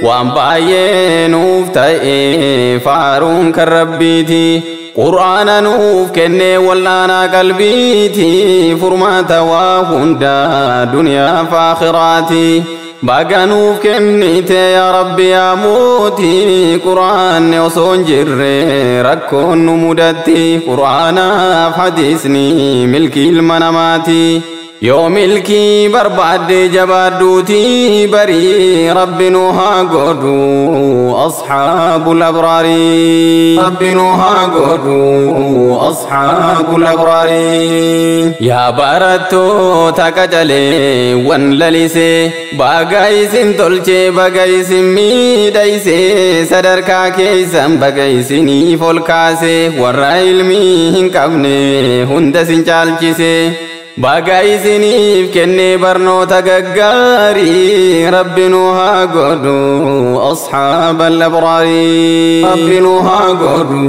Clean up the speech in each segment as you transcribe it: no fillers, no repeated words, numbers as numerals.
Waan baay'ee nuuf ta'e faaruun kan Rabbiiti. Qur'aana nuuf kennee wal'aanaa qalbiiti. Furmaata waa hundaa duniyaa fi aakhiraati. Baga nuuf kennite yaa Rabbi yaa mootii. Qur'aanni osoo hin jirre rakkoon nu mudatti. Qur'aanaaf hadiisni milkii ilma namaati. Yoo milkii barbaadde jabaadduuti barii. Rabbi nu haa godhu asxaabul abraarii. Rabbi nu haa godhu asxaabul abraarii. Yaa barattoota qacaleewwan lalisee, baga isin tolchee, baga isin miidhaysee, sadarkaa keessan baga isiniif ol kaasee, warra ilmii hin qabne hunda isin caalchisee. Baga isiniif kennee barnoota gaggaarii. Rabbi nu haa godhu asxaabal abraarii. Rabbi nu haa godhu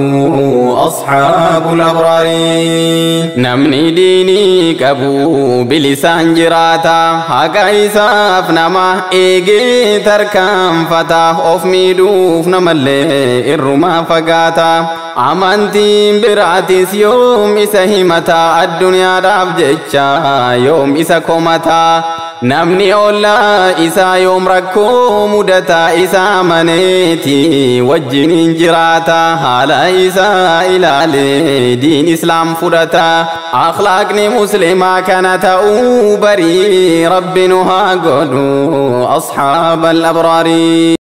asxaabul abraarii. Namni diinii qabu bilisaan jiraata. Haqa isaaf nama eegee tarkaanfata. Of miidhuuf namallee irrumaa fagaata. Amantiin biraatis yoom isa himata? Addunyaadhaaf jecha yoom isa komata? Namni ollaa isaa yoom rakkoo mudata isa amaneeti wajjiniin jiraata. Haala isaa ilaalee diin islaam fudhata. Akhlaaqni muslimaa kana ta'uu barii. Rabbi nu haa godhu asxaabal abraarii.